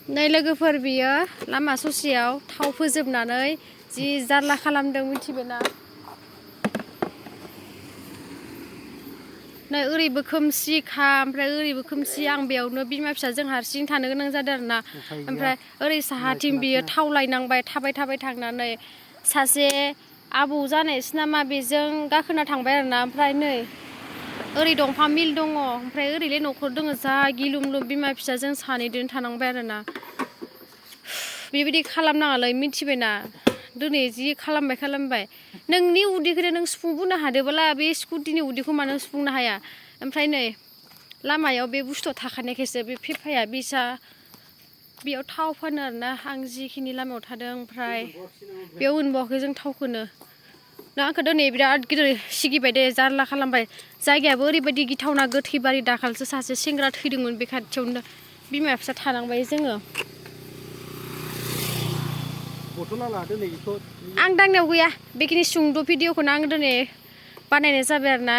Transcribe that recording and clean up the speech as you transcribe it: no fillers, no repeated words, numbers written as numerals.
नै लोगोफोर बियो लामा ससेयाव थाव फोजोबनानै जि जारला खालामदों मिथिबायना नै ओरैबो खोमसिखा ओमफ्राय ओरैबो खोमसि आं बेयावनो बिमा फिसाजों हारसिं थानो गोनां जादों आरोना ओमफ्राय ओरै साहाथिं बियो थाव लायनांबाय थाबाय थांनानै सासे आबौ जानायसो नामा बेजों गाखोना थांबाय आरोना ओमफ्राय नै ओरै दंफां मिल दङ ओमफ्राय ओरैलाय न'खर दङ जा गिलुमलुम बिमा फिसाजों सानैदों थानांबाय आरोना बेबायदि खालामनाङालै मिथिबायना दिनै जि खालामबाय नोंनि उदैखौ नों सुफुंबोनो हादोंबोला बे स्कुटिनि उदैखौ मानो सुफुंनो हाया ओमफ्राय नै लामायाव बे बुस्थुआ थाखानायखायसो बे फेफाया बिसा बेयाव थाव फानो आरोना आं जिखिनि लामायाव थादों ओमफ्राय बेयाव मोनबावाखै जों थावखौनो ना आंखौ दिनै बिराद गिदिर सिगिबाय दे जारला खालामबाय जायगायाबो ओरैबायदि गिथावना गोथैबारि दाखालसो सासे सेंग्रा थैदोंमोन बे खाथियावनो बिमा फिसा थानांबाय जोङो आं दांनायाव गैया बेखिनि सुंद' भिडिअखौनो आं दिनै बानायनाय जाबाय आरोना